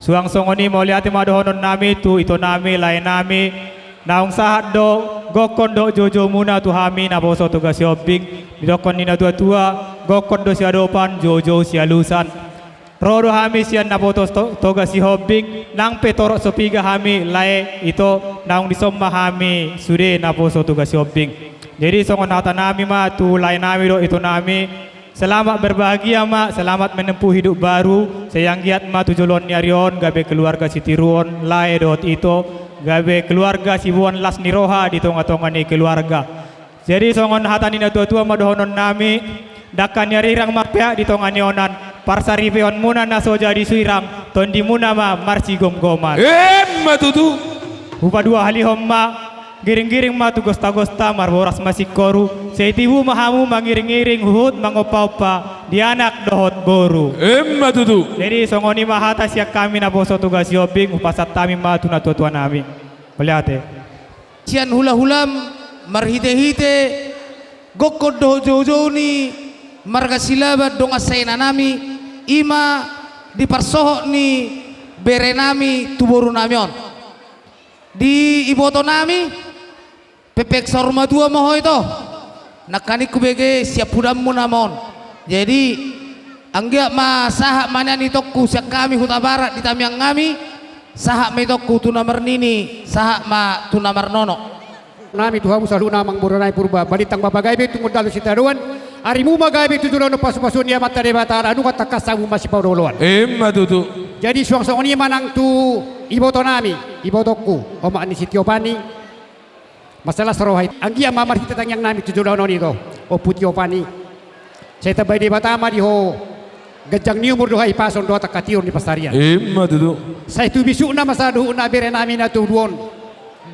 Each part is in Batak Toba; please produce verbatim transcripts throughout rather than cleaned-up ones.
Suang songon i mauliate ma dohononnami tu itonami, laenami, naung sahat do gokkon dohot joujoumuna tu hami naposo Toga Sihombing, didokkon ni natuatua, gokkon do siadopan, joujou sialusan. Ro do hami sian naposo to-, Toga Sihombing, nang pe torop so piga hami, lae, ito, naung dison ma hami sude naposo Toga Sihombing. Jadi songon hatanami ma tu laenami dohot itonami, selamat berbahagia ma, selamat menempuh hidup baru, sai anggiat ma tu joloan ni ari on gabe keluarga sitiruon, lae dohot ito, gabe keluarga siboan las ni roha di tongatonga ni keluarga. Jadi songon hata ni natuatua ma dohononnami, dangka ni arirang ma peak di tonga ni onan, parsaripeonmuna na so jadi suirang, tondimuna ma marsigomgoman. Emma tutu. Hupaduahalihon ma, giringgiring ma tu gostagosta, marboras ma singkoru, sai tibu ma hamu mangiringiring huhut mangompaompa di anak dohot boru. Emma tutu. Jadi songon i ma hata sian hami naposo Toga Sihombing, hupasahat hami ma tu natuatuanami. Mauliate. Sian hulahulam marhitehite gokkon dohot joujou ni marga Silaban dongan sainanami, i ma di parsohot ni berenami tu borunami on. Di ibotonami, pepeng saur matua ma ho ito. Nangkaning hubege siampudanmuna ma on. Jadi, anggiat ma sahat ma nian itongku sian hami Hutabarat di tangiangnami, sahat ma itongku tu na marnini, sahat ma tu na marnono. Nami tu hamu saluhutna amangboru nami Purba, balintang ma pagabe tumundalhon sitadoan, arimu ma gabe tu joloan on pasupasuon ni Amanta Debata, ala nunga tangkas hamu masipaolooloan. Emma tutu. Jadi suang songon i ma nang tu ibotonami, ibotongku, omak ni si Tiopani. Masalah saroha i, anggiat ma marhite tangiangnami tu joloan on ito, Ompu Tiopani. Sai tambai Debata ma di ho ganjang ni umur dohot hahipason dohot angka tiur ni pansarian. Emma tutu. Sai tu bisukna ma saluhutna berenami na tolu on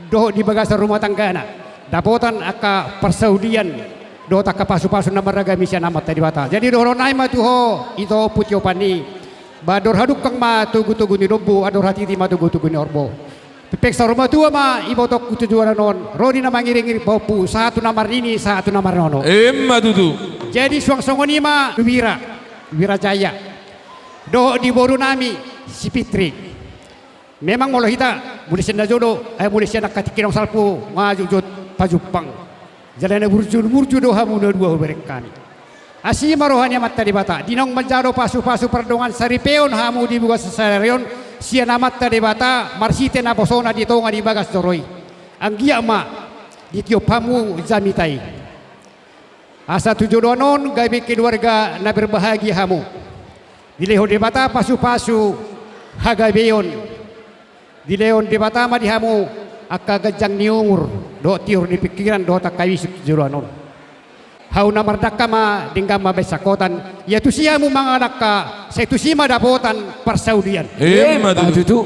dohot di bagasan rumah tanggana dapotan angka parsaulian dohot angka pasupasu na marragam i sian Amanta Debata. Jadi dohononnami ma tu ho ito Ompu Tiopani, ba andor hadungka ma togutogu ni lombu, andor hatiti ma togutogu ni horbo. Pepeng saur matua ma ibotongku tu joloan on, ro di na mangiringiring pahompu, sahat tu na marnini, sahat tu na marnono. Emma tutu. Jadi suang songon i ma tu Wira, Wira Jaya. Dohot di borunami si Fitri. Memang molo hita, mulai sian na jolo, eh, mulai sian angka tingki naung salpu, nga jotjot pajumpang. Jala na burjumurju do hamu na dua hubereng hami. Asi ma roha ni Amanta Debata, di naung manjalo pasupasu pardongansaripeon hamu di bagasan sadari on, sian Amanta Debata, marhite naposona di tonga ni bagas joro i. Anggiat ma ditiop hamu jamita i. Asa tu joloan on gabe keluarga na berbahagia hamu. Dilehon Debata pasupasu hagabeon. Dilehon Debata ma di hamu angka ganjang ni umur, dohot tiur ni pingkiran, dohot angka bisuk tu joloan on. Hau na mardangka ma denggan ma baen sangkotan, ia tusi hamu mangalangka, sai tusi ma dapotan parsaulian. Emma tutu.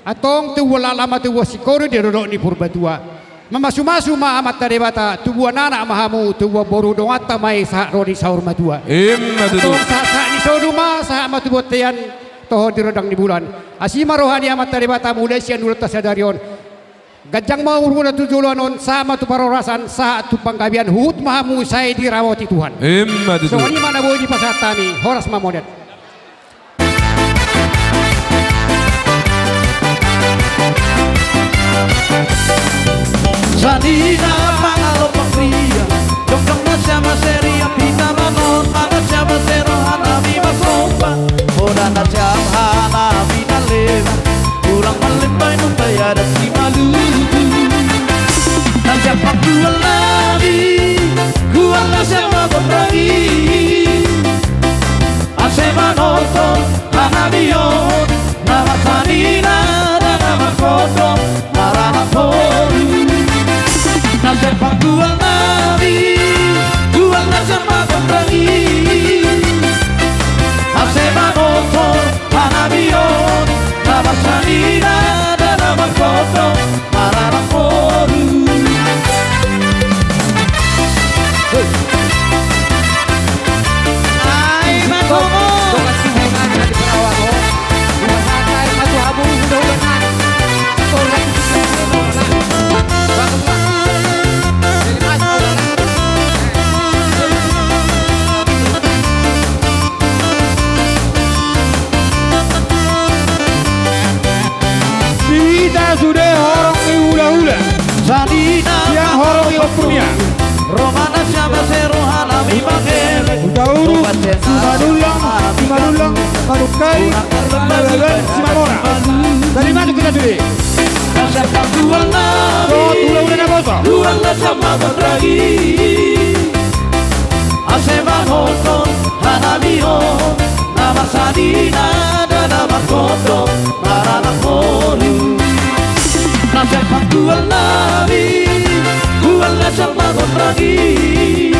Antong tubuan laklak ma tubuan singkoru di dolok ni Purbatua. Mamasumasu ma Amanta Debata, tubuan anak ma hamu, tubuan boru, donganta ma i sahat ro di saur matua. Emma tutu. Antong sahat, sahat ni solu ma, sahat ma tu bontean, toho di rondang ni bulan. Asi ma roha ni Amanta Debata mulai sian ulaonta sadari on. Ganjang ma umurmuna tu joloan on, sahat ma tu parhorasan, sahat tu panggabean, huhut ma hamu sai diramoti Tuhan. Emma tutu. Songon i ma na boi dipasahat hami, horas ma monian. Sanina mangalopak ria, jongjong nasiam ma siriap hita manon, ma nasiam ma siroha nami masomba, hoda nasiam hanami na leman, hurang mallembai, mambaen adat ni Maluku. Nasiam ma hual nami, hual nasiam ma bonrang i. Ase ma Dunia. Rohana siapa sai rohana mi mangele. Hutauruk, Simanullang, Simanullang, Manungkai, Nababan, Simamora. Tadi masuk kita sudah. Nasa pangkuan nami. Tulang, tulang, tulang, tulang. Tulang nasa makan ragi. Ase manonton hanami on, na marsanina, na markoto, maranak moru. Nasa pangkuan nami, kuan nasa makan ragi.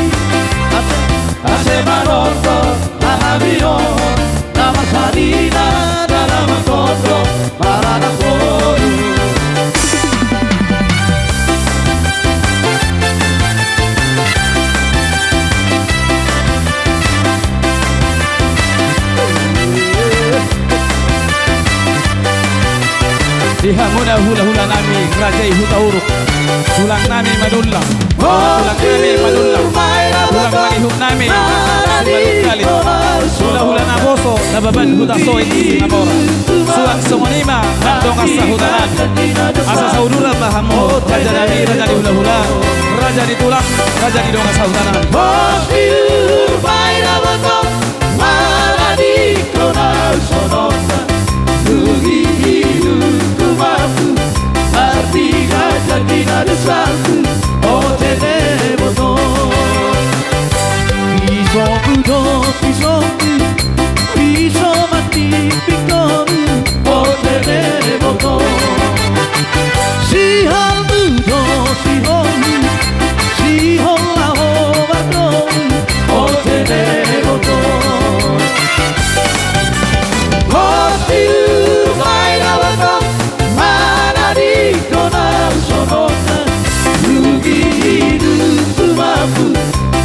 Ase, ase manonton hanami on, na marsanina, na markoto, maranak moru. Di hamuna hulahula nami raja i Hutauruk, tulang nami Manullang. Tulang nami Manullang, tulang manihut nami Simanungkalit, hulahula naposo Nababan, Hutasoit, Simamora. Suang songon i ma nang dongan sahuta nami. Asa sauduran ma hamu raja nami, raja ni hulahula, raja ni tulang, raja ni dongan sahuta nami. Pos di uruk ma i na boto, manadingkon au sononta, nunga hidupku mampu, martiga jatna dosangku, o te deboto. Pisombu do pisombu, piso mati pingkonu, o te deboto. Siholmu do siholmu, sihol laho mardomu, o te deboto. Pos di uruk ma i na boto, manadingkon au sononta, nunga hidupku mampu,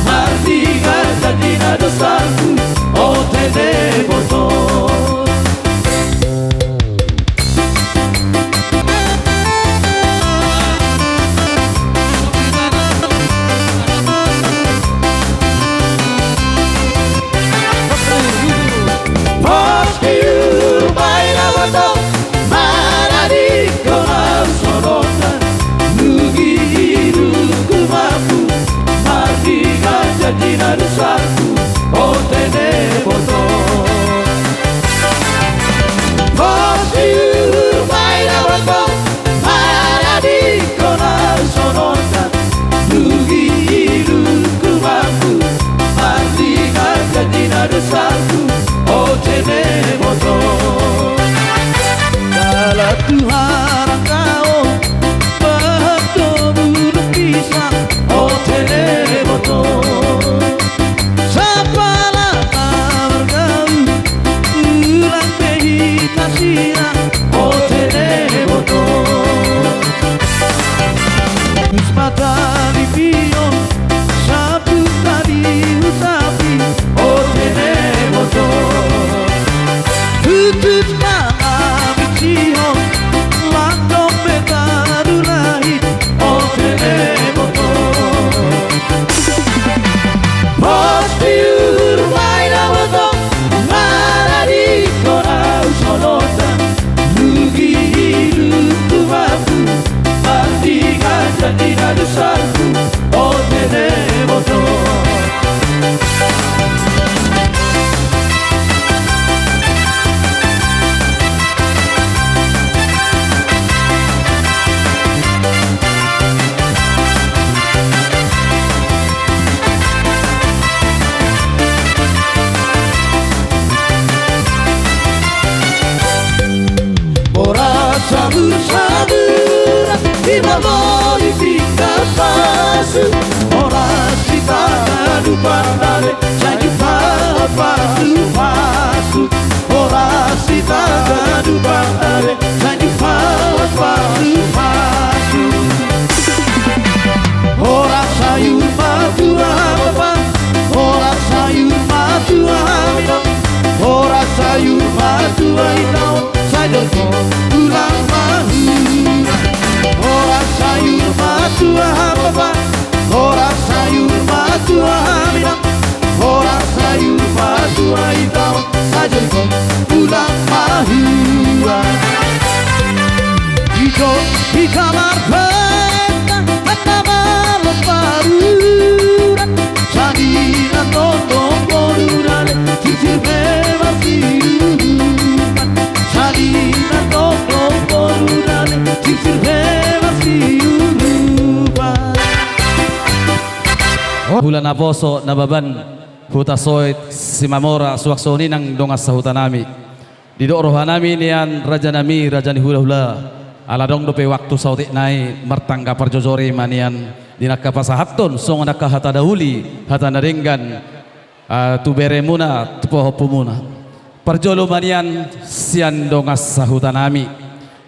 martiga jatna dosangku, o te deboto. Pos di uruk ma i na boto, manadingkon au sononta, nunga hidupku mampu, martiga jatna dosangku, o te deboto. Pos di uruk ma i na boto, manadingkon au sononta, nunga hidupku mampu, martiga jatna dosangku, o te deboto. Dalan tu harangkaon, bahat do bulung pisang, o te deboto. Sapala na margau, ulang be hita sirang, o te deboto. Pus mata ni pion, sapu tadi husapi, o te deboto. Tutus ma na mitsihon, langkong be tadulahi, o te deboto. Pos di uruk ma i na boto, manadingkon au sononta, nunga hidupku mampu, martiga jatna dosangku, o te deboto. Horas sabursaburan, di balo ni tingkap pasu. Horas hita ganup mardalan, sai dipasupasu. Horas hita ganup mardalan, sai dipasupasu. Horas sayur ma tu hamu bapa, horas sayur ma tu hamu inang, horas sayur ma tu hita on, sai dok tulang ma hita. Horas sayur ma tu hamu bapa, horas sayur ma tu hamu inang, horas sayur ma tu hita on, sai dok tulang ma hita. Ito, hita marpenta, anna malompa Hula naposo Nababan, Hutasoit, Simamora, suang songon i nang dongan sahutanami. Didok rohanami nian rajanami, raja ni hulahula. Ala adong dope waktu saotik nai, martangga parjojori ma nian, di na angka pasahathon songon angka hata na uli, hata na denggan, ah, tu beremuna, tu pahompumuna. Parjolo ma nian sian dongan sahutanami.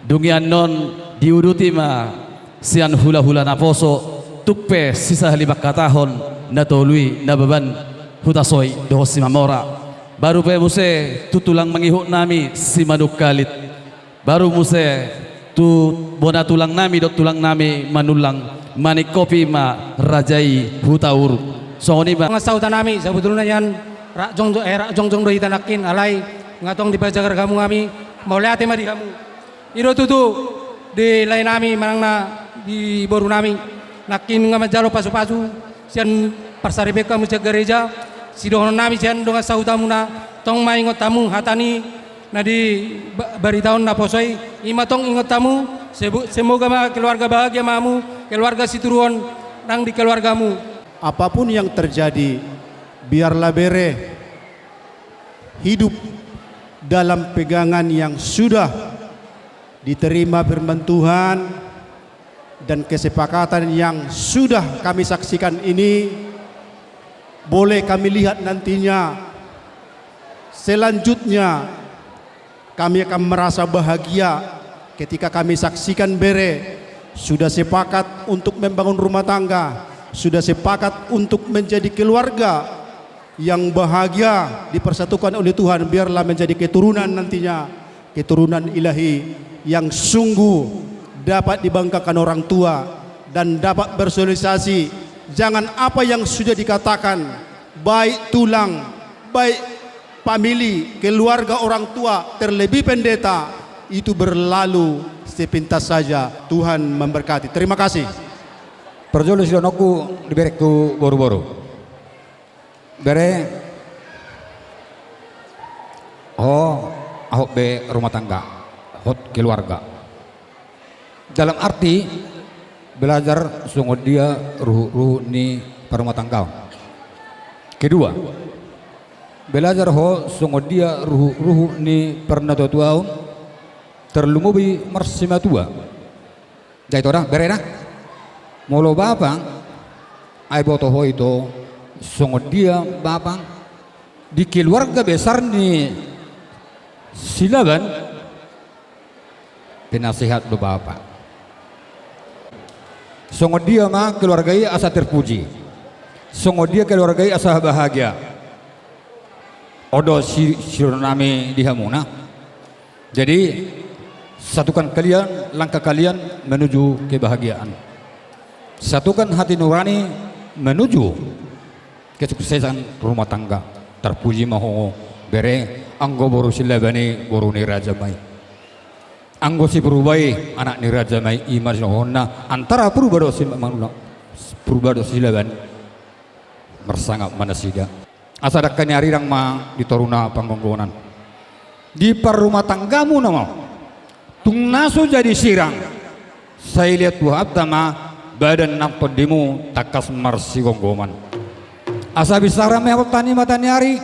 Dung i annon diuduti ma sian hulahula naposo, tung pe sisahali mangkatahon na tolu i, Nababan, Hutasoit dohot Simamora. Baru pe muse tu tulang mangihutnami Simanungkalit. Baru muse tu bona tulangnami dohot tulangnami Manullang, maningkopi ma raja i Hutauruk. Songon i ma. Dongan sahutanami, sabotulna nian rap jongjong, eh, rap jongjong do hita nangkin, alai nga tong dipajagar hamu hami, mauliate ma di hamu. I do tutu di laenami manang na di borunami, nangkin nga manjalo pasupasu sian parsaripeon hamu sian gareja, sidohononnami sian dongan sahutamuna, tong ma ingot hamu hata ni na di ba-, baritaon naposo i, i ma tong ingot hamu, sebu-, semoga ma keluarga bahagia ma hamu, keluarga situruon nang di keluargamu. Apapun yang terjadi, biarlah bere hidup dalam pegangan yang sudah diterima firman Tuhan dan kesepakatan yang sudah kami saksikan ini, boleh kami lihat nantinya selanjutnya kami akan merasa bahagia ketika kami saksikan bere sudah sepakat untuk membangun rumah tangga, sudah sepakat untuk menjadi keluarga yang bahagia dipersatukan oleh Tuhan, biarlah menjadi keturunan nantinya, keturunan ilahi yang sungguh dapat dibanggakan orang tua dan dapat bersosialisasi. Jangan apa yang sudah dikatakan, baik tulang, baik famili, keluarga orang tua, terlebih pendeta, itu berlalu sepintas saja. Tuhan memberkati. Terima kasih. Parjolo sidohononku di berengku boru-boru. Bere, ho, ahok be rumah tangga, hot keluarga. Dalam arti, belajar songon dia ruhut-ruhut ni parrumatanggaon. Kedua, belajar ho songon dia ruhut-ruhut ni parnatua-tuaon, tarlumobi marsimatua. Jadi to da, bere da. Molo bapa, ai boto ho ito songon dia bapa di keluarga besar ni Silaban, penasehat do bapa. Songon dia ma keluarga i asa terpuji. Songon dia keluarga i asa bahagia. On do si-, sidohononnami di hamuna. Jadi, satukan kalian langkah kalian menuju kebahagiaan. Satukan hati nurani menuju kesuksesan rumah tangga. Terpuji ma ho bere, anggo boru Silaban i boru ni raja ma i. Anggo si Purba i anak ni raja ma i, i ma sidohononna antara Purba dohot Silaban. Purba dohot Silaban. Marsangap ma nasida. Asa dangka ni arirang ma di toruna panggonggonan. Di parrumatanggamuna ma. Tung na so jadi sirang. Sai liat Tuhanta ma badan nang tondimu tangkas marsigomgoman. Asa binsarang ma poltak ni mata ni ari.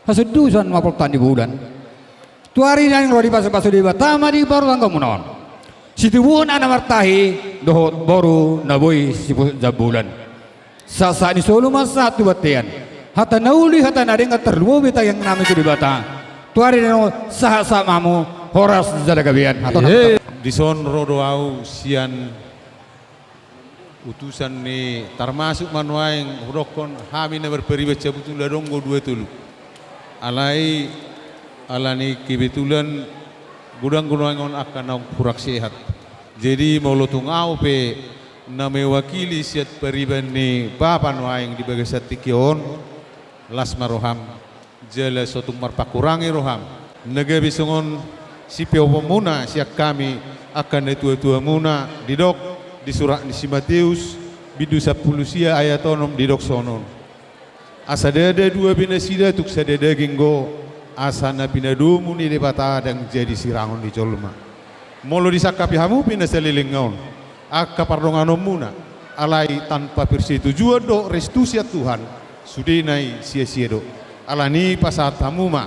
Hasundusan ma poltak ni bulan. Tu ari naeng ro dipasupasu Debata ma di parrumatanggamuna on. Situbuhon anak martahi dohot boru na boi sipusuk jambulan. Sahat-sahat ni solu ma sahat tu bontean. Hata na uli, hata na denggan tarlumobi tangiangnami tu Debata. Tu ari naeng ro sahat-sahat ma hamu, horas jala gabean. Hatop. Dison ro do ahu sian utusan ni, tarmasuk ma nuaeng hudokkon hami na marpariban, sabotulna adong do dua tolu. Alai ala ni kebetulan godang do nuaeng on angka naung kurang sehat. Jadi molo tung ahu pe na mewakili sian pariban ni bapa nuaeng di bagasan tingki on, las ma roham. Jala so tung marpangkurangi roham. Na gabe songon sipeoponmuna sian hami angka natuatuamuna, didok di surat ni si Mateus, bindu sampulu sia, ayat onom, didok songon on. Asa ndada dua be nasida tung sada daging do, asa na pinadomu ni Debata ndang jadi sirangon ni jolma. Molo disangkapi hamu pe na saleleng on angka pardonganonmuna, alai tanpa persetujuan dohot restu sian Tuhan, sudena i sia-sia do. Alani i pasahat hamu ma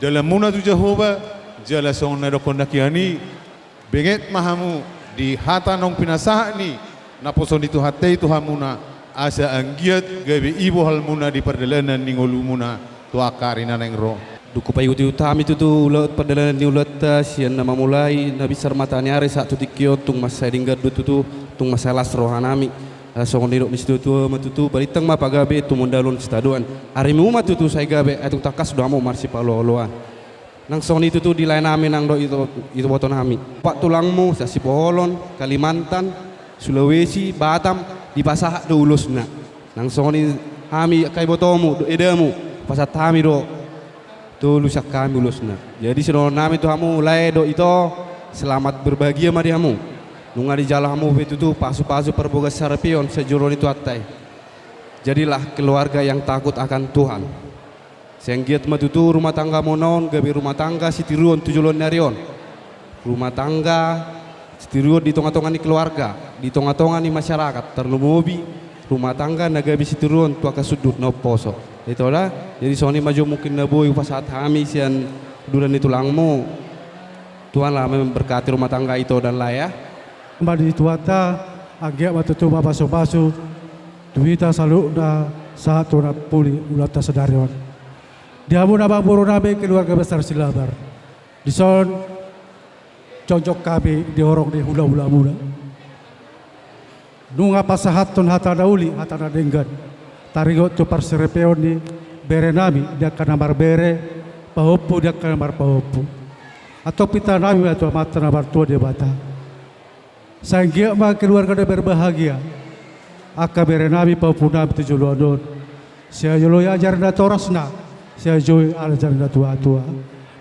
dalanmuna tu Jahowa, jala songon na didokkon na hian i, benget ma hamu di hata naung pinasahat ni naposo ni Tuhanta i tu hamuna, asa anggiat gabe i bohalmuna di pardalanan ni ngolumuna tu angka ari na naeng ro. Dung hupaihut-ihut hami tutu ulaon pardalanan ni ulaonta sian na mamulai na binsar mataniari sahat tu tingki on, tung mansai denggan do tutu, tung mansai las rohanami. Ala songon nidok ni situatua ma tutu, balintang ma pagabe, tumundalhon sitadoan. Arimu ma tutu sai gabe, ai tung tangkas do hamu marsipaoloan. Nang songon i tutu di laenami nang dohot ito-, itobotonami. Opat tulangmu, sian Sipoholon, Kalimantan, Sulawesi, Batam, dipasahat do ulosna. Nang songon i hami angka ibotomu dohot edamu, pasahat hami do tolu sian hami ulosna. Jadi sidohononnami tu hamu lae dohot ito, selamat berbahagia ma di hamu. Nunga dijalo hamu pe tutu pasu-pasu parbagasan saripeon sian jolo ni Tuhanta i. Jadilah keluarga yang takut akan Tuhan. Sai anggiat ma tutu rumah tanggamuna on gabe rumah tangga sitiruon tu joloan ni ari on. Rumah tangga sitiruon di tonga-tonga ni keluarga, di tonga-tonga ni masyarakat, tarlumobi rumah tangga na gabe sitiruon tu angka sundut na umposo. Ito da, jadi songon i ma jo mungkin na boi hupasahat hami sian uduran ni tulangmu. Tuhanlah memberkati rumah tangga ito dan lae ya. Mauliate ma di Tuhanta, anggiat ma tutu mapasu-pasu tu hita saluhutna sahat tu na puli ulaonta sadari on. Di hamu na amangborunami keluarga besar Silaban. Dison jongjong hami di horong ni hula-hulamuna. Nunga pasahathon hata na uli, hata na denggan. Taringot tu parsaripeon ni berenami di angka na marbere, pahompu di angka na marpahompu. Antong pintanami ma tu Amanta na martua Debata. Sai anggiat ma keluarga na berbahagia. Angka berenami pahompunami tu joloan on. Sai jolo i ajaran natorasna, sai jolo i ajaran natua-tua.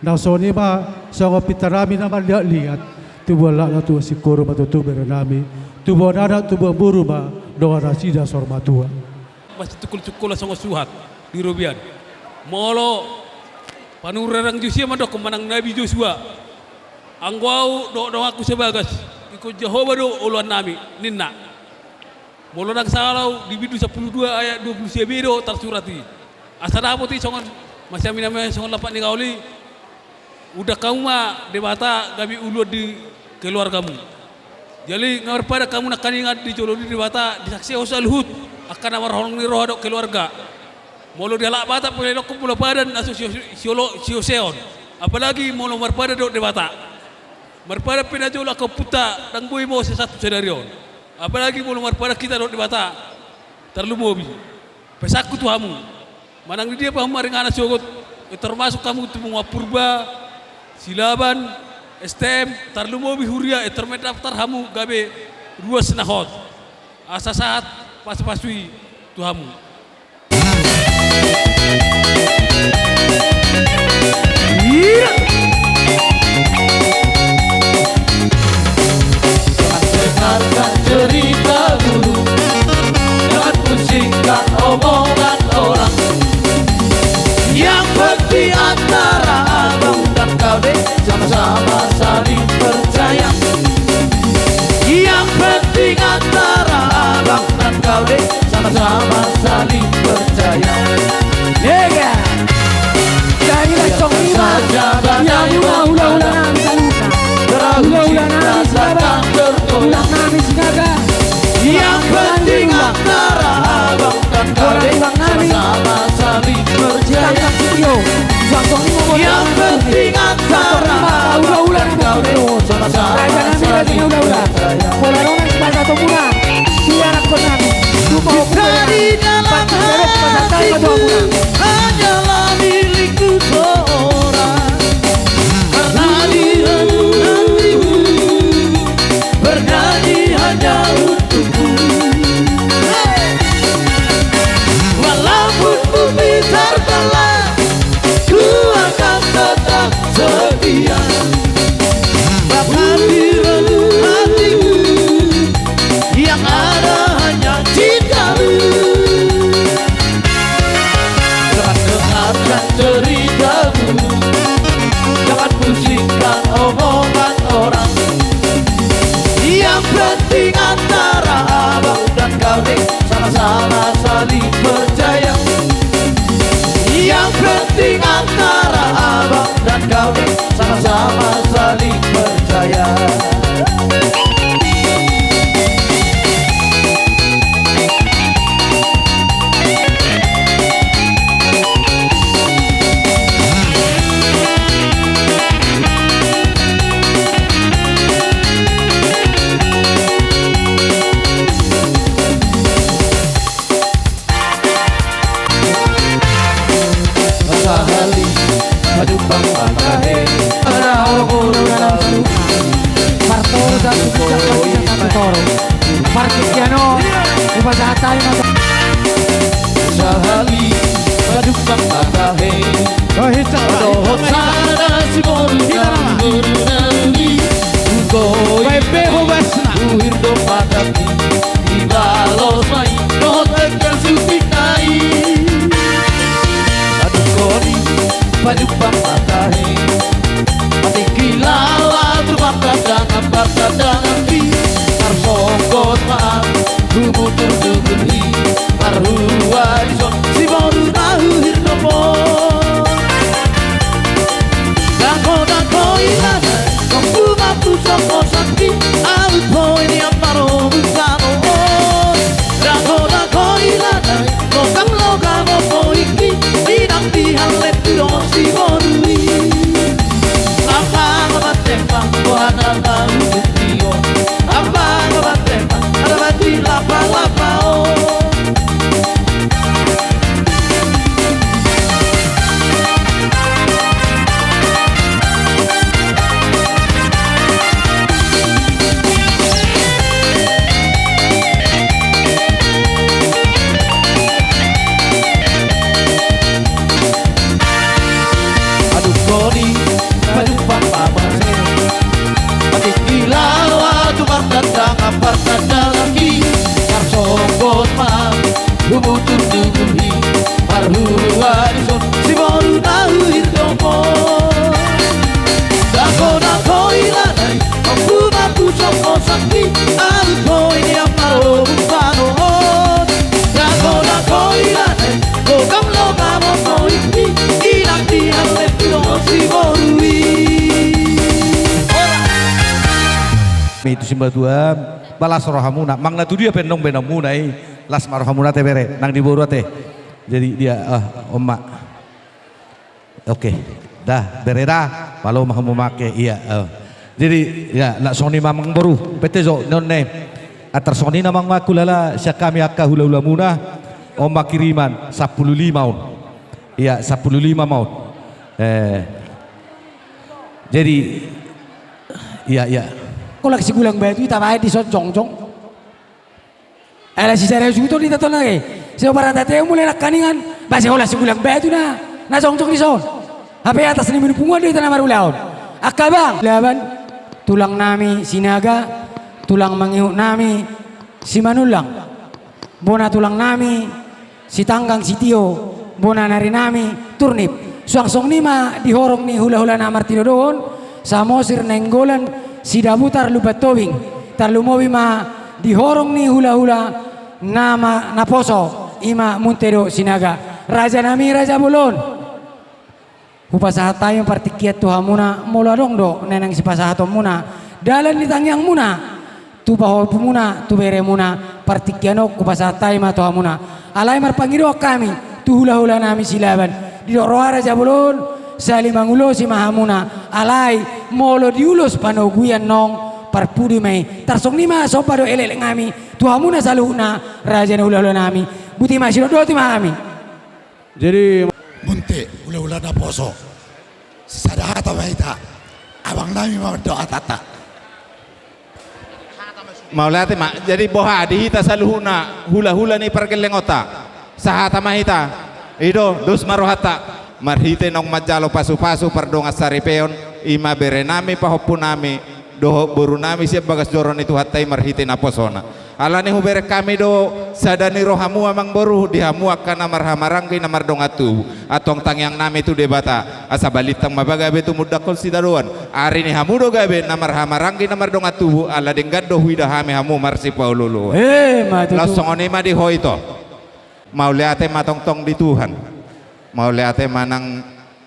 Na songon i ma songon pintanami na marliat-liat. Tubuan lakna tubuan singkoru ma tutu berenami. Tubuan anak tubuan boru ma dongan nasida saur matua. Masitungkol-tungkol songon suhat di robean. Molo panurirang Josua mandokkon manang Nabi Josua. Anggo ahu dohot donganku sabagas, ingkon Jahowa do oloannami, ninna. Molo ndang sala ahu di Bindu sampulu dua ayat dua pulu sia be do tarsurat i. Asa dapot i songon, masiami-ami songon lampak ni kaoli, undang hamu ma Debata gabe uluan di keluargamu. Jadi nga marpadan hamu nangkiningan di jolo ni Debata, disaksihon saluhut angka na marholong ni roha dohot keluarga. Molo di halak Batak pe didokkon molo padan na so sio-, siolo-, sioseon. Apalagi molo marpadan dohot Debata. Marpadan pe na jolo angka ompunta ndang boi mose sahat tu sadari on. Apalagi molo marpadan hita dohot Debata. Tarlumobi. Pesanku tu hamu. Manang di dia pe hamu maringanan sogot, eh, termasuk hamu tu Punguan Purba, Silaban, S T M, tarlumobi huria, eh, termendaftar hamu gabe ruas na hot. Asa sahat pasu-pasu i tu hamu. Dengarkan cerita dulu, jangan pusingkan omongan orang. Yang penting antara abang dan kau dek sama-sama saling percaya. Yang penting antara abang dan kau dek sama-sama saling percaya. Iya kan? Jadilah songiman. Partingkian on, hupasahat hami ma. Sahali pajumpang ma tahe. Oh, hita. Dohot sada siboru, hita nama. Boru na uli. Baen be hobasna. Uhir do pataki. Dibalos ma i dohot bengkel sutik nai. Adong hami pajumpang ma tahe. Patingki laho tu partandangan, partandangan i tarsonggot ma, humutur tu gulhi, parhua dison siboru na uhir do ho. Dangko, dangko, ila nai, tong tu mampu songko sakti, aut hoi ni amparobus tano on. Dangko, dangko, ila nai, lokam, lokam, opo iki, inang di halet tu do siboru i. Apa, apa, tembak, wahana, tahu, bukti, oh. Apa, apa, tembak, ada mati, lapa, lapa, oh. Adong hami pajumpang ma tahe. Patingki laho tu partandangan, partandangan i tarsonggot ma, humutur tu gulhi, parhua dison siboru na uhir do ho. Dangko, dangko, ila nai, mampu, mampu songko sakti, aut hoi ni amparobus tano on. Dangko, dangko, ila nai, lokam, lokam, opo iki, inang di halet tu do siboru i. Hami tu simatua, ba las rohamuna, manang na tu dia pe annon baenonmuna i, las ma rohamuna ate bere, nang di boru ate. Jadi dia, eh, on ma. Oke, da, bere da, malo ma hamu make, ia, eh. Jadi, ia, na songon i ma amang boru, pete jo, non ne. Antar songon i ma amang, hulala, sian hami angka hulahulamuna, on ma kiriman, sampulu lima on. Ia, sampulu lima ma on. Eh, jadi, ia, ia. Holan sigulang batu i tabaen dison jongjong. Ala sisada suhut on hita tolnage. Sai parhata tehu mulai nangkaningan. Ba sai holan sigulang batu na, na jongjong dison. Hape atas ni mini punguan do hita na marulaon. Angka abang. Laban, tulang nami Sinaga, tulang mangihut nami Simanullang. Bona tulang nami Sitanggang Sitio, bona nari nami Turnip. Suang songon i ma di horong ni hulahula na martinodohon, Samosir Nainggolan, Sidabutar Lumban Tobing, tarlumobi ma di horong ni hulahula na ma-, naposo, i ma Munthe dohot Sinaga. Raja nami, raja bolon. Hupasahat hami ma partingkian tu hamuna, molo adong do na naeng sipasahatonmuna, dalan ni tangiangmuna, tu pahompu muna, tu bere muna, partingkian on hupasahat hami ma tu hamuna. Alai marpangidoan hami, tu hulahula nami Silaban, didok roha raja bolon, sahali mangulosi ma hamuna, alai, molo diulos panogu i annon, parpudi ma i, tarsongon i ma somba dohot elekelek nami, tu hamuna saluhutna, raja ni hulahula nami, boti ma sidok dohot i ma hami. Jadi, Munthe, hulahula naposo. Sada hata ma hita. Abang nami ma mandok hatanta. Mauliate ma. Jadi boha di hita saluhutna hulahula ni pargellengonta. Sahata ma hita. I do, dos ma rohanta. Marhite naung manjalo pasupasu pardongansaripeon, i ma bere nami, pahompu nami, dohot boru nami sian bagas joro ni Tuhanta i marhite naposona. Alani hubereng hami do sada ni rohamu amang boru di hamu angka na marhahamaranggi na mardongan tubu. Antong tangiang nami tu Debata, asa balintang ma ba gabe tumundalhon sitadoan. Ari ni hamu do gabe na marhahamaranggi na mardongan tubu, ala denggan do huida hami hamu marsipaolooloan. Eh, ma tutu. Laos songon i ma di ho ito. Mauliate ma tongtong di Tuhan. Mauliate ma nang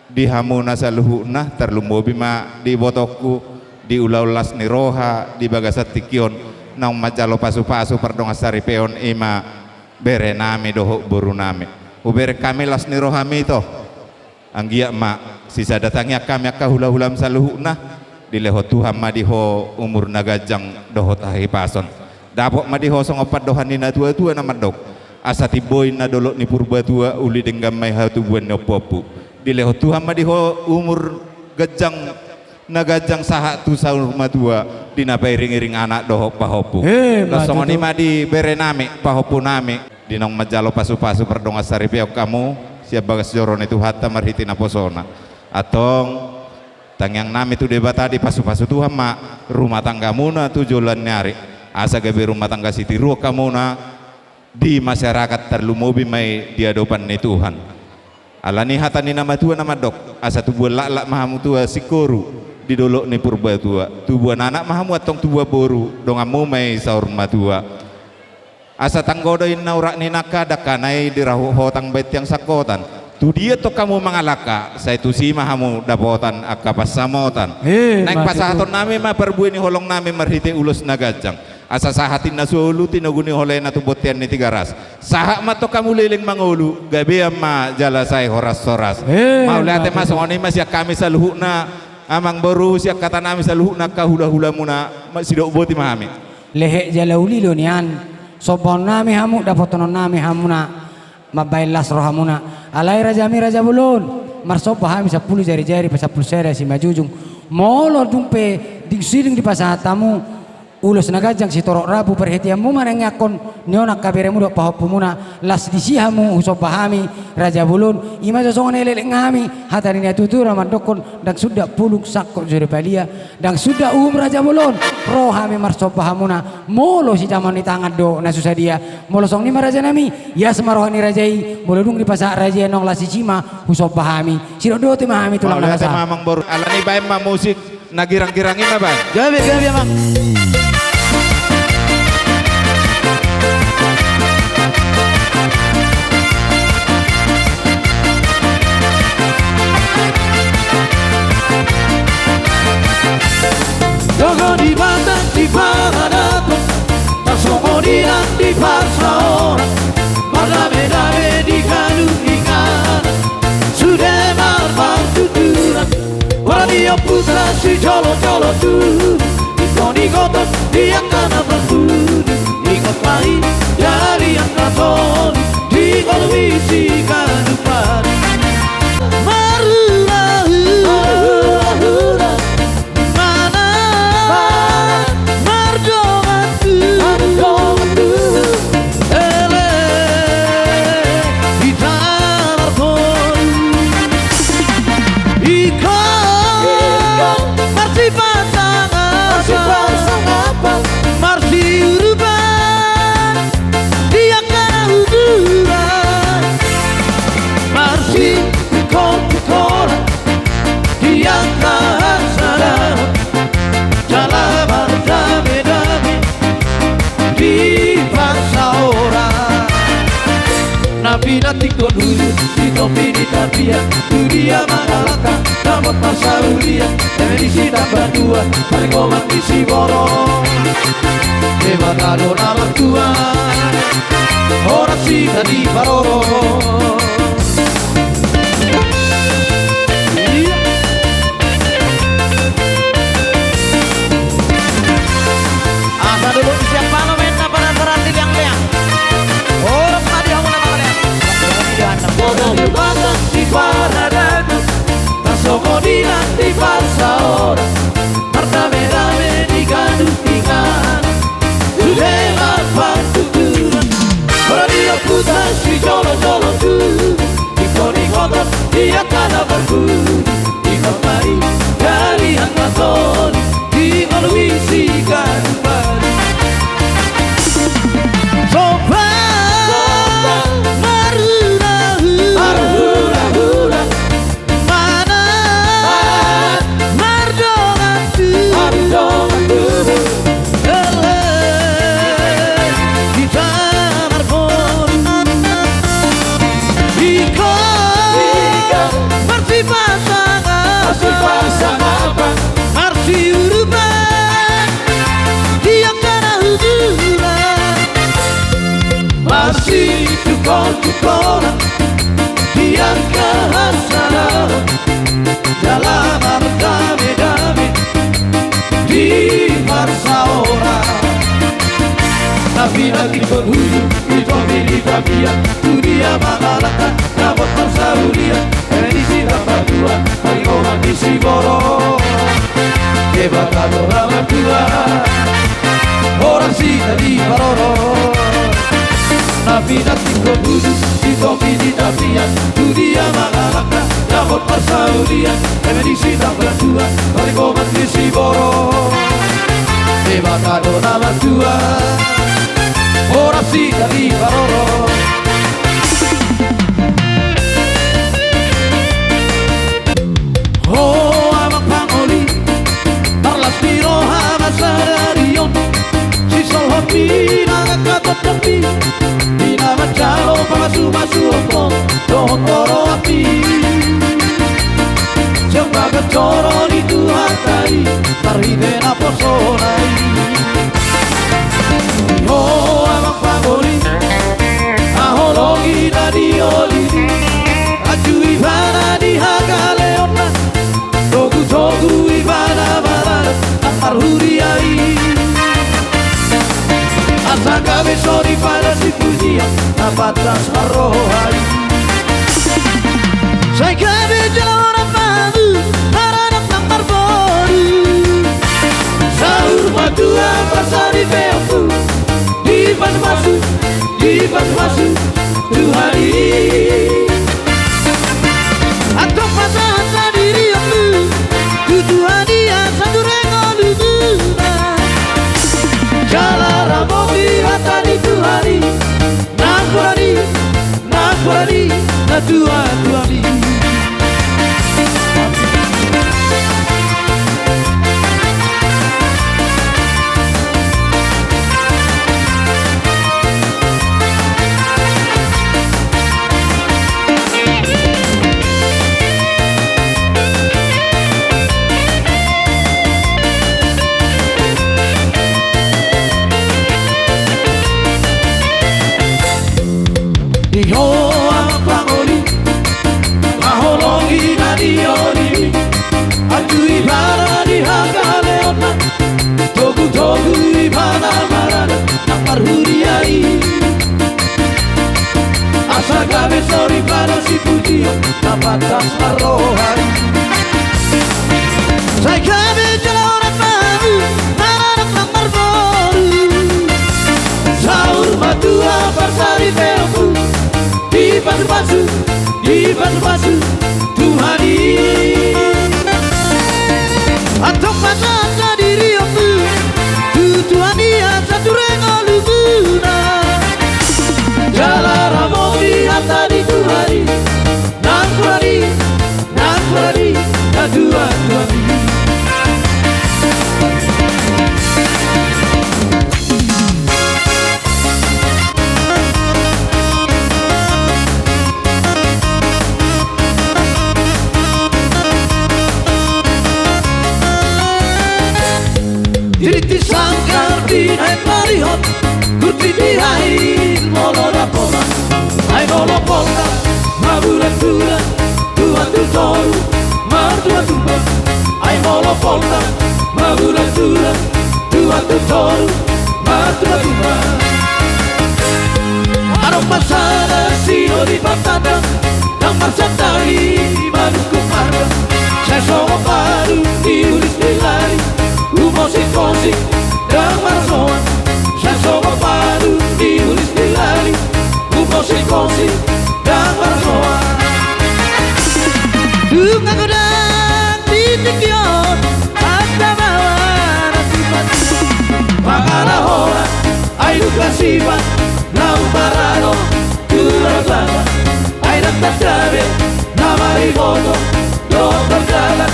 di hamuna saluhutna, tarlumobi ma di ibotongku, di ulaon las ni roha, di bagasan tingki on, naung manjalo pasupasu pardongansaripeon i ma bere nami dohot boru nami. Hubereng hami las ni rohami ito. Anggiat ma, sisada tangiang hami angka hulahulam saluhutna, dilehon Tuhan ma di ho umur na ganjang dohot hahipason. Dapot ma di ho songon pandohan ni natuatua na mandok. Asa timbo inna dolok ni Purbatua, uli denggan ma i hatubuan ni ompuompu. Dilehon Tuhan ma di ho umur ganjang na ganjang sahat tu saur matua. di na pairing-iring anak dohot pahompu. Eh, laos songon i ma di berenami, pahompunami, di naung manjalo pasu-pasu pardongansaripeon hamu sian bagas joro ni Tuhanta marhite naposona. Antong, tangiangnami tu Debata, dipasu-pasu Tuhan ma rumah tanggamuna tu joloan ni ari, asa gabe rumah tangga sitiruon hamuna di masyarakat, tarlumobi ma i di adopan ni Tuhan. Alani hata ni na matua na mandok, asa tubuan laklak ma hamu tua singkoru di dolok ni Purbatua, tubuan anak ma hamu antong tubuan boru, donganmu ma i saur matua. Asa tanggo do inna urak ni nangka, dangkana i dirahut hotang baen tiang sangkotan. Tu dia tong hamu mangalangka, sai tusi ma hamu dapotan angka pansamotan. Eh, naeng pasahatonnami ma parbue ni holongnami marhite ulos na ganjang. Asa sahat inna solu tinogu ni holena tu bontean ni Tigaras. Sahat ma tong hamu leleng mangolu, gabean ma jala sai horas-horas. Eh, mauliate ma, mauliate. Songon i ma sian hami saluhutna, amangboru, sian hatanami saluhutna angka hula-hulamuna, ma-, sidok boti ma hami. Lehek jala uli do nian, sombahonnami hamu, dapothononnami hamuna, mambahen las rohamuna. Alai rajami raja bolon, marsomba hami sampulu jari-jari, pasampulu sada simanjujung. Molo dung pe ding siding dipasahat hamu ulos na ganjang sitorop rambu, parhiteanmu ma na ingakkon ni on angka beremu dohot pahompumuna, las disi hamu husomba hami raja bolon. I ma jo songon elek-elek hami, hata ni natuatua na mandokkon, ndang sundat pulung sangkot jo di palia, ndang sundat uhum raja bolon, ro hami marsomba hamuna. Molo sijamon ni tangan do na so sadia. Molo songon i ma rajanami, ias ma roha ni raja i, molo dung dipasahat raja i annon las disi ma husomba hami. Sidok dohot ma hami tulang na mauliate ma, amangboru. Alani baen ma musik na girang-girang i ma baen. Gabe, gabe, amang. Dohot di batang di paradaton, tarsongon i nang di parsaoran, mardame-dame di halumpingan, sude marpartuturan. Molo di ompunta sijolo-jolo tubu, ingkon igoton di angka na parpudi, ingkon ma i jadi angka soni di ngolu ni siganup ari. Marhula-hula, marhula-hula, mana mardongan tubu, mardongan tubu. Elek hita marboru. Ingkon, ingkon marsipasangapan, marsipasangapan, marsiurupan di angka na huturan, marsitungkol-tungkolan di angka hasadaon, jala mardame-dame di parsaoran. Na pinantikhon huyu di topi ni tapian, tu dia mangalangka dapot parsaulian, eme di Sitambatua, paringoman ni siborok. Debata do na martua, horas hita diparorot. Asa dolok ni sian Palomen na panasaran di leang-leang. Horas ma di hamu na mangalean. Dohot di batang di paradaton, tarsongon i nang di parsaoran, mardame-dame di halumpingan, sude marpartuturan. Molo di ompunta sijolo-jolo tubu, ingkon igoton di angka na parpudi, ingkon ma i jadi angka soni di ngolu ni siganup ari. Somba, somba, marhula-hula, marhula-hula, mana, mana mardongan tubu, mardongan tubu. Elek hita marboru. Ingkon, ingkon marsipasangapan, marsipasangapan, marsiurupan di angka na huturan, marsitungkol-tungkolan di angka hasadaon, jala mardame-dame di parsaoran. Na pinantikhon huyu di topi ni tapian, tu dia mangalangka dapot parsaulian, eme di Sitambatua, paringoman ni siborok. Debata do na martua, horas hita diparorot. Na pinantikhon ujung di topi ni tapian, tu dia mangalangka dapot parsaulian, eme disi tambatua, paringoman ni siborok. Debata do na martua, horas hita diparorot. Ho amang pangoli, marlas ni roha ma sadari on, sisolhot ni na angka tondongmi, di na manjalo pamasumasuonhon dohot oroanmi. Jembagan joro ni Tuhanta i, marhite naposona i. Ho amang pangoli, haholongi na di olili, anju ibana di hagaleonna, togutogu ibana maradat nang marhuria i. Asa gabe soripada sipujion na pantas marroha i. Sai gabe jala horas ma hamu, maradat nang marboru. Saur matua parsaripeonku, dipasupasu, dipasupasu Tuhan i. Antong pasahat sadiri on tu Tuhan i, asa ture ngolumuna. Jala ramoti hata ni Tuhan i, nang boru i, nang boru i, na tuatua i. Di ho amang pangoli, haholongi na di olili, anju ibana di hagaleonna, togutogu ibana maradat nang marhuria i. Asa gabe soripada sipujion na pantas marroha i. Sai gabe jala horas ma hamu, maradat nang marboru. Saur matua parsaripeonku, dipasupasu, dipasupasu Tuhan i. Antong pasahat sadiri on tu Tuhan i, asa ture ngolumuna. Jala ramoti hata ni Tuhan i, nang boru i, nang boru i, na tuatua i. Tirik di sanggar di na hembarihon, gurpit di hail molo dapotan. Ai molo poltak, mabulanbulan, tuan tu toru, martuatua. Ai molo poltak, mabulanbulan, tuan tu toru, martuatua. Adong ma sada sido di partandang, ndang marsantabi manungkun marga. Sai songon padu ni ulis ni lali, umosikosi ndang marsoan. Sai songon padu ni ulis ni lali, umosikosi ndang marsoan. Nunga godang di tingki on angka baoa na sipatupa, mangalahona ai nunga sipat laho maralo tu Debata. Ai ndang tanda be na mariboto dohot mardalan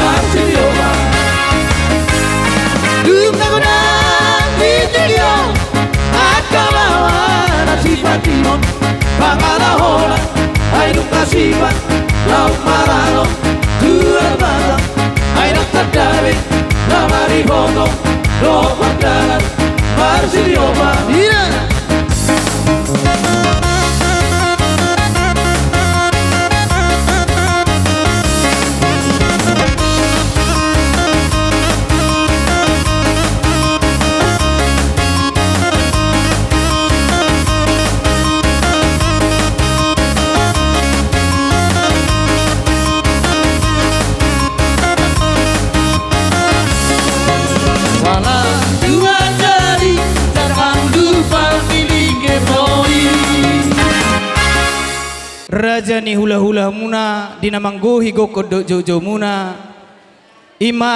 marsitio ma. Nunga godang di tingki on angka baoa na sipatupa, mangalahona ai nunga sipat laho maralo tu Debata. Ai ndang tanda be na mariboto dohot mardalan marsitio ma. Ia. raja ni hulahulamuna, di na manggohi gokhon dohot joujoumuna, i ma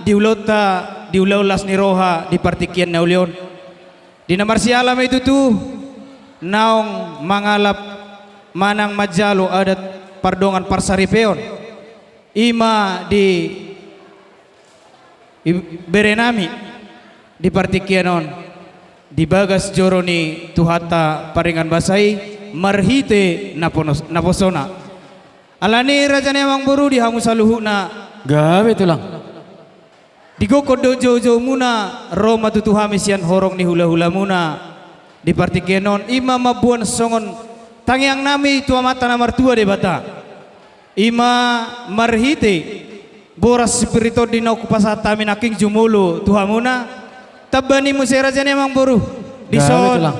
di ulaonta, di ulaon las ni roha di partingkian na uli on. Di na marsiala ma i tutu naung mangalap manang manjalo adat pardongan parsaripeon, i ma di i-, berenami di partingkian on, di bagas joro ni Tuhanta pardenggan basa i, marhite naponos-, naposona. Alani i, raja ni amangboru, di hamu saluhutna, gabe tulang, di gokhon dohot joujoumuna, ro ma tutu hami sian horong ni hulahulamuna di partingkian on, i ma mamboan songon tangiangnami tu Amanta na martua Debata. I ma marhite boras sipir ni tondi na hupasahat hami nangkin jumolo tu hamuna. Tamba ni muse, raja ni amangboru, dison, gabe tulang,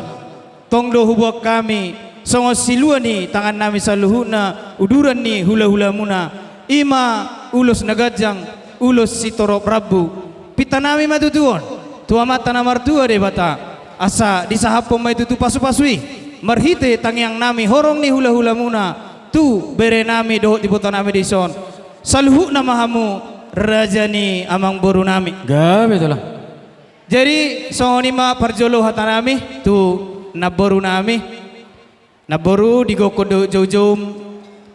tong do huboan hami songon silua ni tangannami saluhutna uduran ni hulahulamuna, i ma ulos na ganjang, ulos sitorop rambu. Pintanami ma tutu on tu Amanta na martua Debata, asa disahaphon ma i tutu pasupasu i marhite tangiangnami horong ni hulahulamuna tu berenami dohot ibotonami dison. Saluhutna ma hamu, raja ni amangborunami. Gabe tulang. Jadi, songon i ma parjolo hatanami tu namborunami. Namboru, di gokhon dohot joujoum,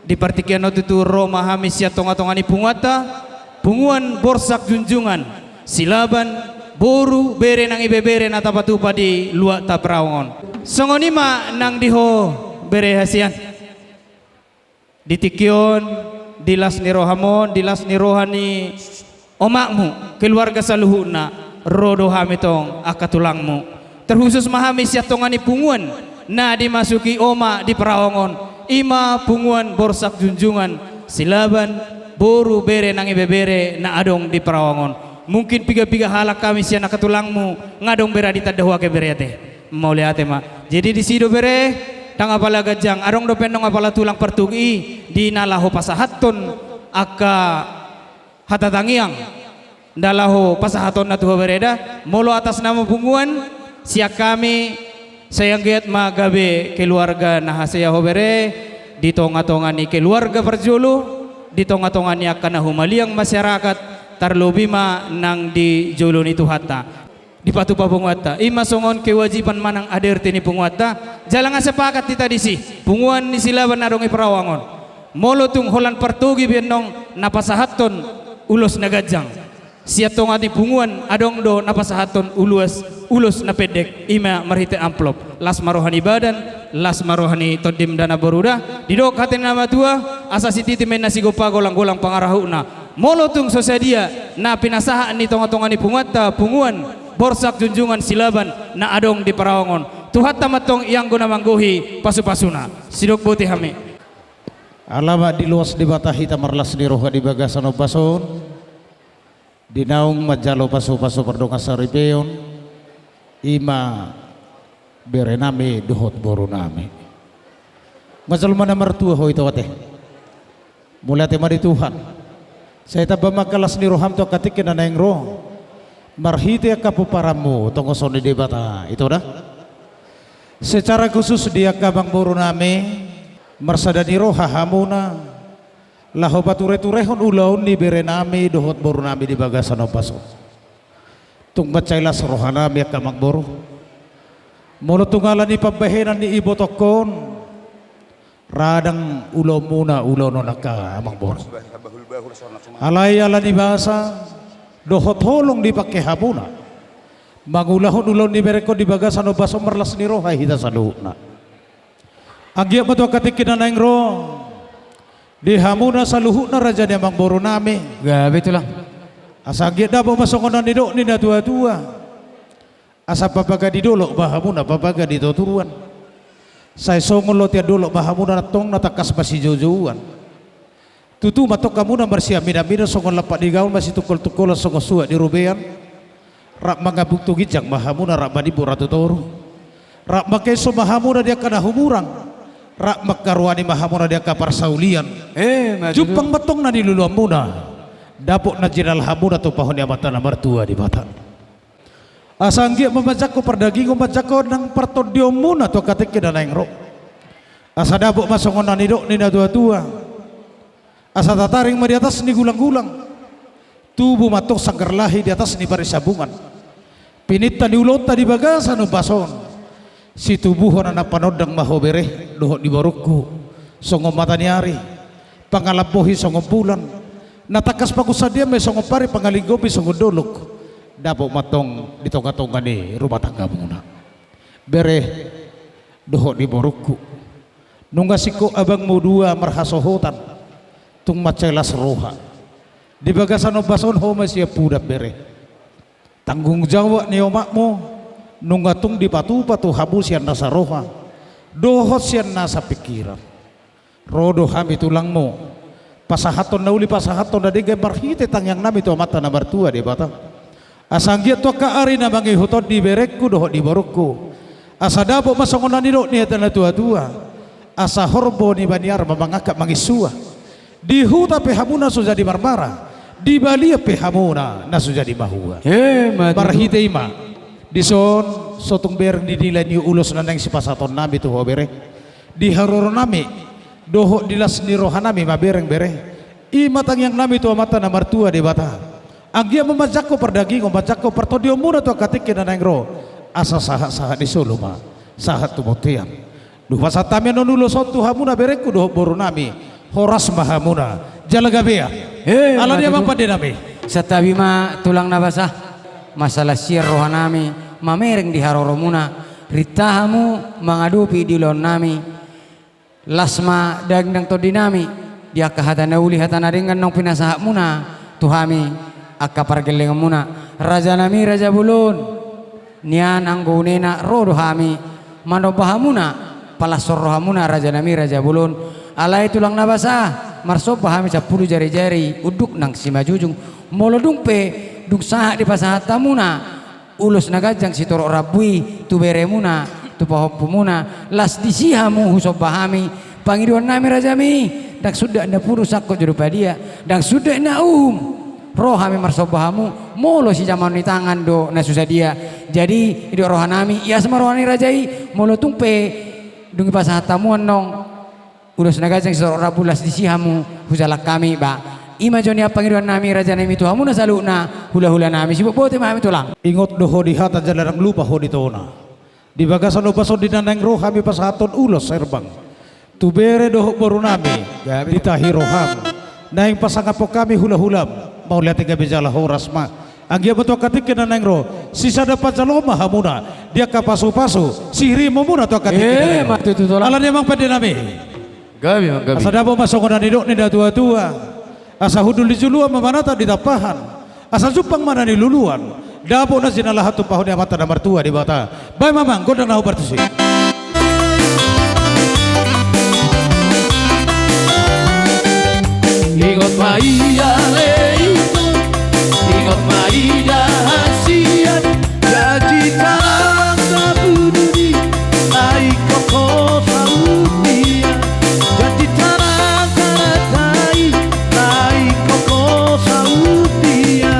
di partingkian on tutu ro ma hami sian tongatonga ni punguanta, Punguan Borsak Junjungan Silaban, boru, bere nang ibebere na tapatupa di luatta Peraong on. Songon i ma nang di ho, bere hasian. Di tingki on, di las ni roham on, di las ni roha ni omakmu, keluarga saluhutna, ro do hami tong angka tulangmu. Terkhusus ma hami sian tonga ni punguan na dimasuki omak di Peraong on, i ma Punguan Borsak Junjungan Silaban, boru, bere nang ibebere na adong di Peraong on. Mungkin pigapiga halak hami sian angka tulangmu nga adong be ra ditanda hu, ate, bere, ate. Mauliate ma. Jadi disi do, bere, ndang apala ganjang, adong dope annon apala tulang partogi i di na laho pasahathon angka hata tangiang na laho pasahatonna tu ho, bere, da. Molo atas nama punguan, sian hami, sai anggiat ma gabe keluarga na hasea ho, bere, di tongatonga ni keluarga parjolo, di tongatonga ni angka na humaliang masyarakat, tarlobi ma nang di jolo ni Tuhanta. Dipatupa punguanta. I ma songon kewajiban manang A D R T ni punguanta, jala nga sepakat hita disi, punguan ni Silaban na adong i Peraong on. Molo tung holan partogi be annon na pasahathon ulos na ganjang, sian tonga ni punguan adong do na pasahathon ulos, ulos na pendek, i ma marhite amplop. Las ma roha ni badan, las ma roha ni tondim, da namboru, da. Didok hata ni na matua, asa sititi ma inna sigompa, golanggolang pangarahutna. Molo tung so sadia na pinasahat ni tongatonga ni punguanta, Punguan Borsak Junjungan Silaban na adong di Peraong on, Tuhanta ma antong ianggo na manggohi pasupasuna. Sidok boti hami. Alama diloas Debata hita marlas ni roha di bagasan ombas on, di naung manjalo pasupasu pardongan saripeon, i ma berenami dohot borunami. Nga jolma na martua ho, ito, ate. Mauliate ma di Tuhan. Sai tamba ma angka las ni roham tu angka tingki na naeng ro, marhite angka pomparanmu tongoson ni Debata, ito, da. Secara khusus di angka amangborunami, marsada ni roha hamuna laho patureturehon ulaon ni berenami dohot borunami di bagasan ombas on. Tung mansai las rohanami, angka amangboru, molo tung ala ni pambahenan ni ibotongkon, ra ndang ulaonmuna ulaon on, angka amangboru. Alai ala ni basa dohot holong dipangke hamuna mangulahon ulaon ni berengkon di bagasan ombas on, marlas ni roha hita saluhutna. Anggiat ma tu angka tingki na naeng ro, di hamuna saluhutna raja ni amangborunami, gabe tulang, asa anggiat dapot ma songon na nidok ni natuatua: Asa papaga di dolok ma hamuna, papaga di toruan. Sai songon lotean dolok ma hamuna, antong na tangkas masijoujouan. Tutu ma antong hamuna marsiaminaminan songon lampak ni gaol, masitungkoltungkolan songon suhat ni robean. Rap mangambung tu ginjang ma hamuna, rap manimbo rap tu toru. Rap mangkeso ma hamuna di angka na humurang. Rap mangkaroani ma hamuna di angka parsaulian. Eh, ma tutu. Jumpang ma antong na niluluanmuna, dapot na jinalahanmuna tumpahon ni Amanta na martua Debata. Asa anggiat ma manjangkon pardagingon, manjangkon nang partondionmuna tu angka tingki na naeng ro. Asa dapot ma songon na nidok ni na tua-tua. Asa tataring ma di atas ni gulang-gulang. Tubu ma tong sanggar lahi di atas ni parisabungan. Pinita ni ulaonta di bagasan ombas on. Situbuhon anak panondang ma ho bere, dohot di borungku. Songon mata ni ari. Pangalambohi songon bulan. Na tangkas pakusandian ma i songon pari, pangalinggomi songon dolok. Dapot ma tong di tonga-tonga ni rumah tanggamuna. Bere, dohot di borungku. Nunga singkop abangmu dua marhasohotan, tung mansai las roha. Di bagasan ombas on ho ma sian pudan bere. Tanggung jawab ni omakmu, nunga tung dipatupa tu hamu sian nasa roha, dohot sian nasa pingkiran. Ro do hami tulangmu, pasahathon na uli, pasahathon na denggan marhite tangiangnami tu Amanta na martua Debata. Asa anggiat tu angka ari na mangihut on di berengku dohot di borungku. Asa dapot ma songon na nidok ni hata na tua-tua. Asa horbo ni baniar ma mangangkat manginsua. Di huta pe hamu na so jadi marmara. Di balian pe hamu na so jadi mahua. Emma tutu. Marhite i ma. Dison, so tung bereng di nilai ni ulos na naeng sipasahatonnami tu ho bere. Di haroronami. Dohot di las ni rohanami ma bereng bere. I ma tangiangnami tu Amanta na martua Debata. Anggiat ma manjangkon pardagingon, manjangkon partondionmuna tu angka tingki na naeng ro. Asa sahat-sahat ni solu ma, sahat tu bontean. Dung pasahat hami annon ulos on tu hamuna berengku dohot borunami. Horas ma hamuna. Jala gabe. Emma tutu. Ala ni i amang pandenami. Santabi ma tulang na basa. Mansai las sian rohanami. Mamereng di haroromuna. Rinta hamu mangadopi di ulaonnami. Las ma daging nang tondinami, di angka hata na uli hata na denggan naung pinasahatmuna, tu hami angka pargellengonmuna, rajanami raja bolon, nian anggo unena ro do hami, manomba hamuna, palashon rohamuna rajanami raja bolon, alai tulang na basa, marsomba hami sampulu jari-jari, unduk nang simanjujung, molo dung pe, dung sahat dipasahat hamuna, ulos na ganjang sitorop rambu i, tu beremuna, tu pahompumuna, las disi hamu husomba hami, pangidoannami rajami, ndang suda na purus sangkot jolo padia, ndang suda na uhum, ro hami marsomba hamu, molo sijamaon ni tangan do na so sadia, jadi, didok rohanami, ias ma roha ni raja i, molo tung pe, dung dipasahat hamu annon, Ulos na ganjang sitorop rambu las disi hamu hujalang hami ba. I ma jo nian pangidoannami rajanami tu hamuna saluhutna hulahulanami sibotboti ma hami tulang. Ingot do ho di hata jala ndang lupa ho di tona. Di bagasan ombas on di na naeng ro hami pasahathon ulos herbang. Tu bere dohot borunami. Gabe. Di tahi roham. Naeng pasangaphon hami hulahulam. Mauliate gabe jala horas ma. Anggiat ma tu angka tingki na naeng ro, sisada panjaloon ma hamuna, di angka pasupasu, sirimonmuna tu angka tingki na naeng ro. Eh, ma tutu tulang. Ala ni i amang pandenami. Gabe, amang, gabe. Asa dapot ma songon na nidok ni na tuatua. Asa hundul di juluan ma manatap di tampahan. Asa jumpang ma na niluluan. Dapot na jinalahan tumpahon ni Amanta na martua Debata. Baen ma amang gondang na hombar tusi. Ingot ma ia lehon, ingot ma ia hasian, janji tarang na buni, na ingkon ho saut ia, janji tarang na dai, na ingkon ho saut ia.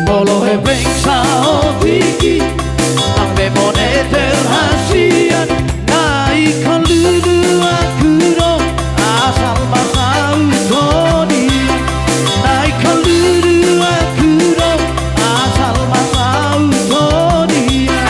Molo hepeng saotik i, nang pe mone terhasian, na ingkon luluanku do, asal ma saut ho dia. Na ingkon luluanku do, asal ma saut ho dia.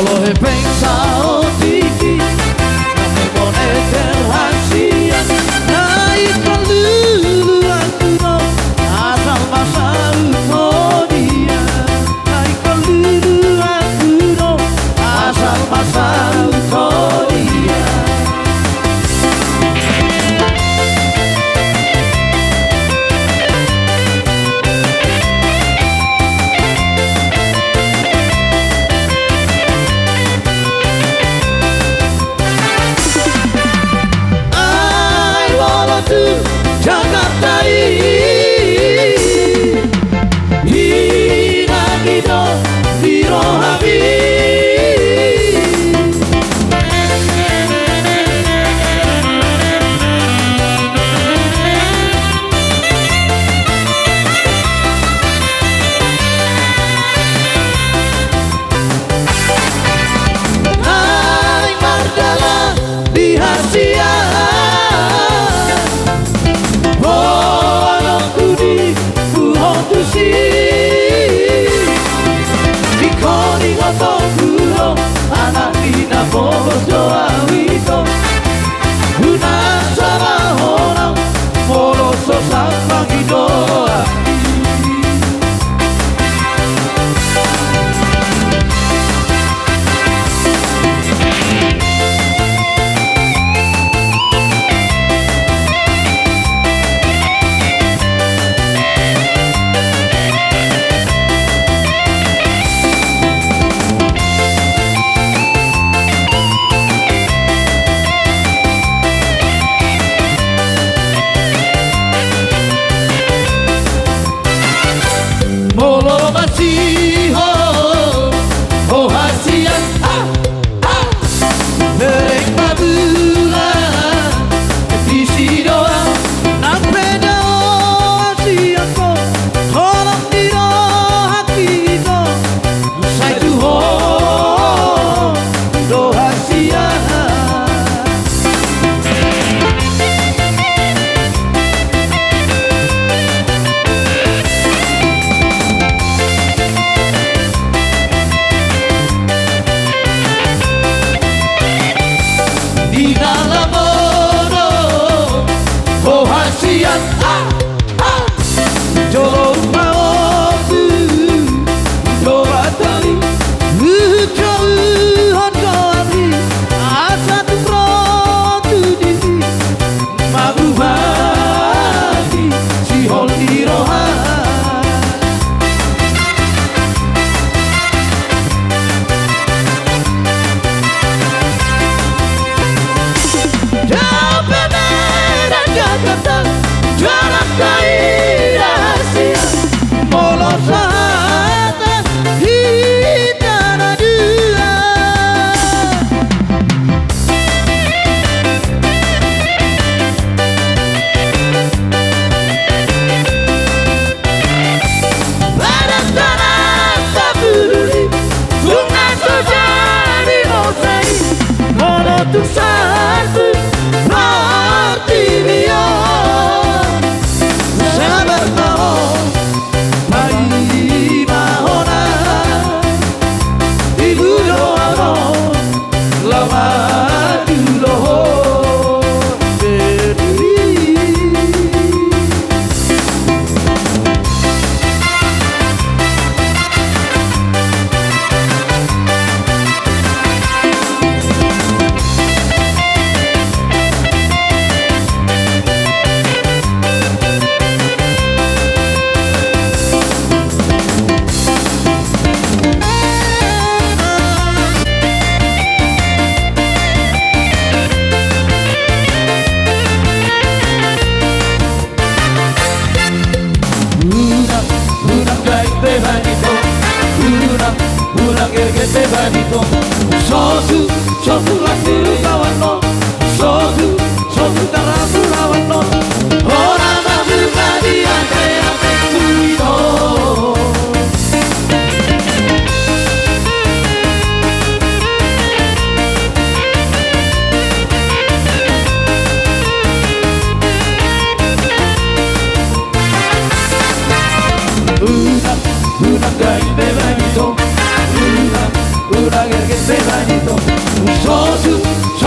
Olo hepeng saotik i, na memone terhasian, na ingkon luluanku do, asal ma saut ho dia. Na ingkon luluanku do, asal ma saut ho dia. Ai molo tu Jakarta i, inang i do di rohami. Naeng mardalan di hasian, boanonku di puhonku si. Ingkon ingotonku do anak ni na pogos do au i do. Unang sala ho nang molo so sampang i do.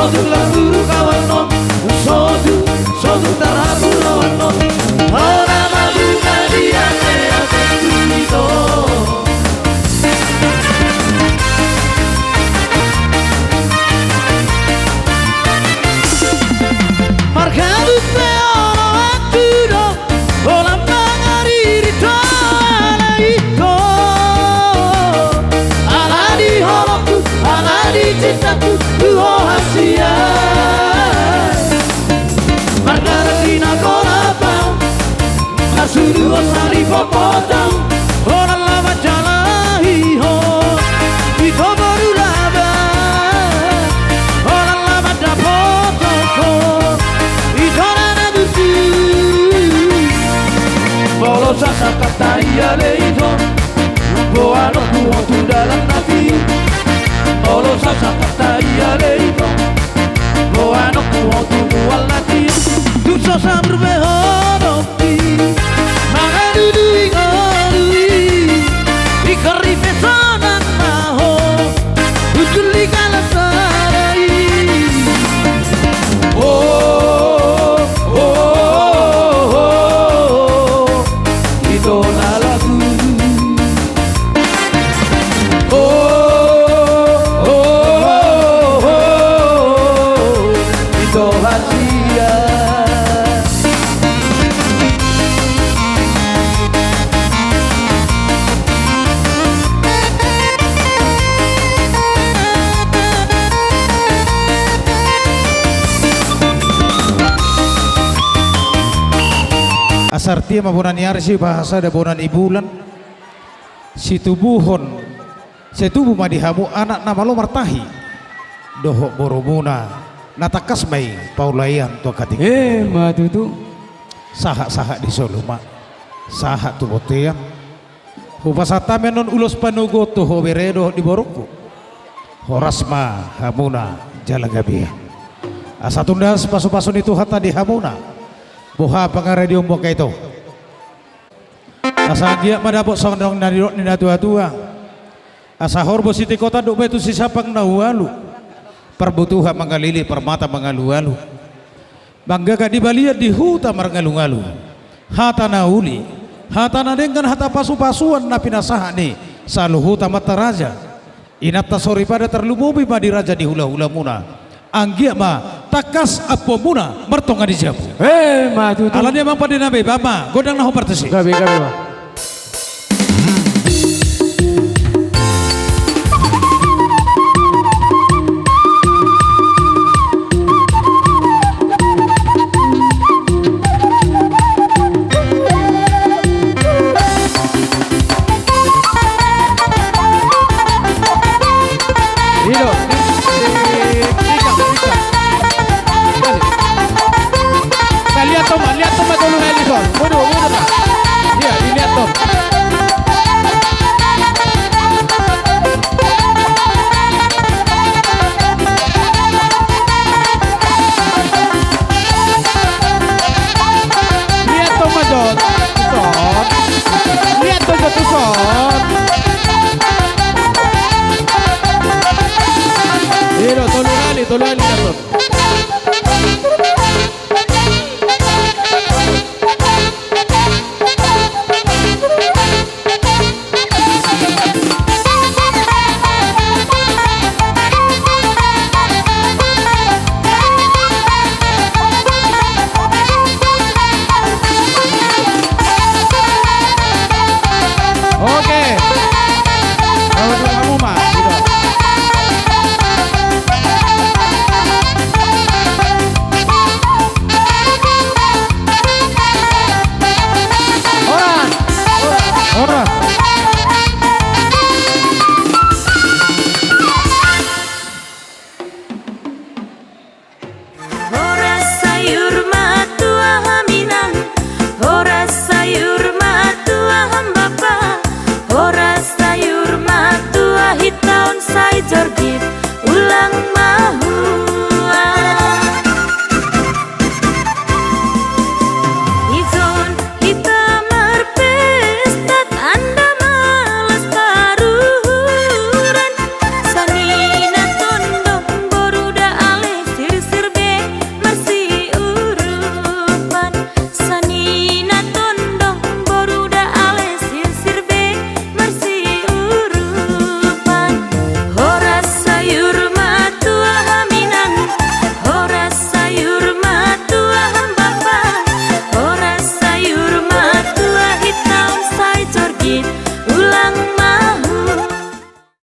Sotung lagu kawan no, sotung, sotung tarapu lawan no. Hona ma bunga di ate-ate tu ito. Marhadut pe olo waktu do, holan mangariri do ala ito. Ala di holongku, ala di cintaku, tu ho hasian. Mardalan di na kolapa, na sudu ho sari popotang, holan lawan jalahi ho. Ito boru laba, holan lawan dapotan ho. Ito na na dusu, molo sasakata ia le ito. Boanonku ho tu dalan na piu, molo sasakata ia le ito. Boanonku ho tu mual na tio, tu so samur be ho dohot i. Mangadudu i ngolu i, i kari pe sonang ma ho. Ujul i kalas sada i. Oh, oh, oh, oh, oh. Ito na lagu. Oh, oh, oh, oh, oh. Ito hasian. Asa artia ma bona ni ari, sipahasada bona ni bulan, situbuhon, sai tubu ma di hamu anak na malo martahi dohot borumuna, na tangkas ma i paulaean tu angka tingki. Emma tutu. Sahat-sahat di solu ma, sahat tu bontean. Hupasahat hami annon ulos panogot tu ho bere dohot di borungku. Horas ma hamuna jala gabe. Asa tundas pasu-pasu ni Tuhanta di hamuna. Boha pangaradion mu angka ito. Asa anggiat ma dapot songon na nidok ni natua-tua. Asa horbo sitingkotan dohot batu sisampang na ualu. Parbutuhan mangaliling, parmata mangalu-alu. Manggagat di balian, di huta marngalu-ngalu. Hata na uli, hata na denggan, hata pasu-pasuan na pinasahat ni saluhut amanta raja. Inanta soripada, tarlumobi ma di raja ni hula-hulamuna. Anggiat ma tangkas ampuanmuna martonga ni jabu. Emma tutu. Alani i amang pande nami, bapa, gondang na hombar tusi. Gabe, gabe ma.